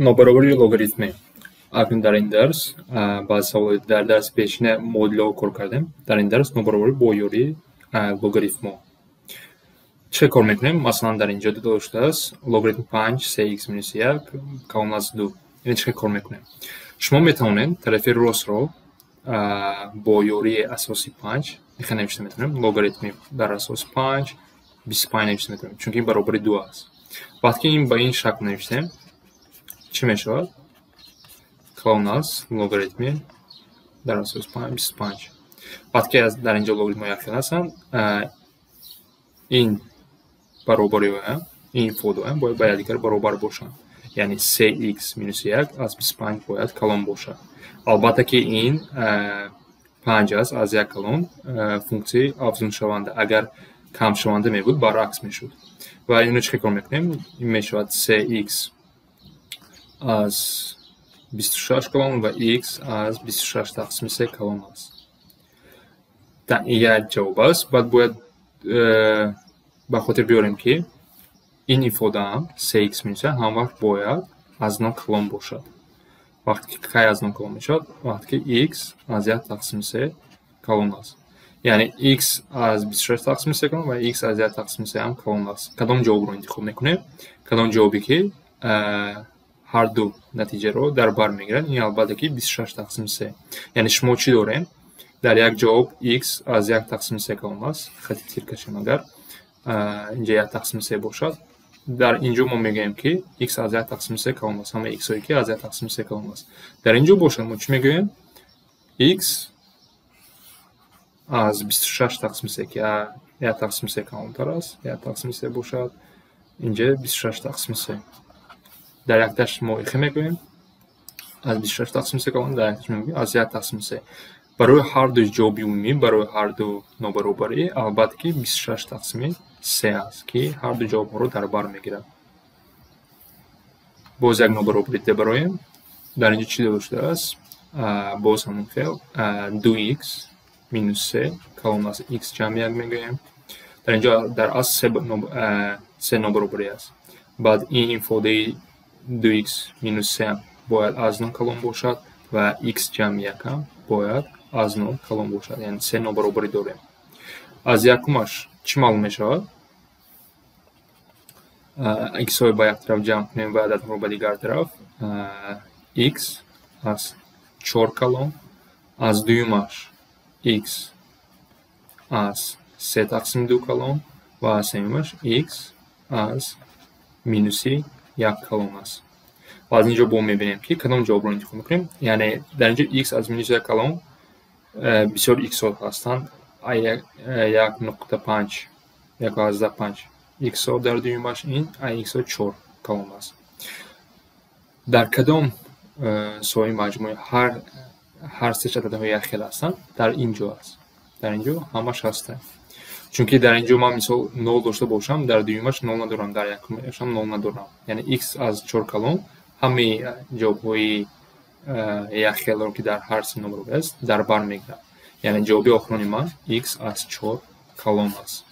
Нобаробарии логарифмӣ. Акнун дар ин дарс баъзе саволи дар дарси пешина модулҳо кор кардем. Дар ин дарс нобаробарӣ бо ёрии логарифмҳо. Чӣ кор мекунем? Масалан, дар инҷо дода шудааст логарифми 5 3x минус 1 калон аз 2. Яъне чӣ кор мекунем? Шумо метавонед тарафи ростро бо ёрии асоси 5 ихе навишта метавонем. Логарифми дар асос 5 25 навишта метавонем, чунки ин баробари 2 аст. Вақте ки ин ба ин шакл навиштем, чӣ мешавад? Калон аст логарифми дар асос 5 25. Вақте ки дар инҷо логарифмҳо якхел ҳастанд, ин баробариҳоям, ин ифодаҳоям бояд ба якдигар баробар бошанд. Яъне 3x минус 1 аз 25 бояд калон бошад. Албатта ки ин 5 аст аз як калон, функсияи афзуншаванда. Агар камшаванда мебуд, баръакс мешуд. Ва инро чӣ кор мекунем? Ин мешавад 3x аз 26 калон ва x аз 26 тақсими 3 калон аст. Ин як ҷавоб аст. Баъд бояд ба хотир биёрем, ки ин ифодаам 3x минус 1 ҳамвақт бояд аз 0 калон бошад. Вақте ки кай аз 0 калон мешавад? Вақте ки x аз 1 тақсими 3 калон аст. Яъне x аз 26 тақсими 3 калон ва x аз 1 тақсими 3 ҳам калон аст. Кадом ҷавобро интихоб мекунем? Кадом ҷавобе ки ҳар ду натиҷаро дар бар мегирад, ин албатта ки 26 тақсими 3. Яъне шумо чӣ дорем? Дар як ҷавоб x аз 1 тақсими 3 калон аст. Хати тир кашем, агар инҷа 1 тақсими 3 бошад. Дар инҷо мо мегӯем, ки x аз 1 тақсими 3 калон аст. Ҳама x-ҳое ки аз 1 тақсими 3 калон аст. Дар инҷо бошад, мо чӣ мегӯем? X аз 26 тақсими 3, ки 1 тақсими 3 калонтар аст, 1 тақсими 3 бошад. Инҷа 26 тақсими 3. Дар якташ мо ихе мегӯем аз 26 тақсими 3 калон, дар якташ мегӯем аз 1 тақсими 3. Барои ҳар ду ҷавоби умумӣ, барои ҳар ду нобаробарӣ, албатта ки 26 тақсими 3 аст, ки ҳар ду ҷавобҳоро дар бар мегирад. Боз як нобаробарӣ дида бароем. Дар инҷо чӣ дода шудааст? Боз ҳамон хел 2x минус 3 калон аст x ҷамъи 1 мегӯем. Дар инҷо дар асл се нобаробарӣ аст. Баъд ин ифодаи 2x минус 3 бояд аз 0 калон бошад ва x ҷамъи 1 ҳам бояд аз 0 калон бошад. Яъне се нобаробарӣ дорем. Аз якумаш чӣ маълум мешавад? X-ҳоро ба як тараф ҷамъ кунем ва ададҳоро ба дигар тараф. X аз 4 калон, аз дуюмаш x аз 3 тақсими 2 калон ва аз сеюмаш x аз минуси 1 калон аст. Ва аз инҷо бо мебинем, ки кадом ҷавобро интихоб мекунем. Яъне дар инҷо x аз минуси 1 калон бисёр x-ҳо ҳастанд. 1.5, 1.5 x-ҳо дар дуюмаш, ин x-ҳо 4 калон аст. Дар кадом соҳаи маҷмӯи ҳар се ададҳои якхел ҳастанд? Дар ин ҷо аст. Дар ин ҷо ҳамаш ҳастанд. Чунки дар ин ҷо ман мисол 0 дошта бошам, дар дуюмаш 0 надорам, дар якумашам 0 надорам. Яъне x аз 4 калон ҳамаи ҷавобҳои якхелро, ки дар ҳар се нобаробарӣ аст, дар бар мегирад. Яъне ҷавоби охирони ман x аз 4 калон аст.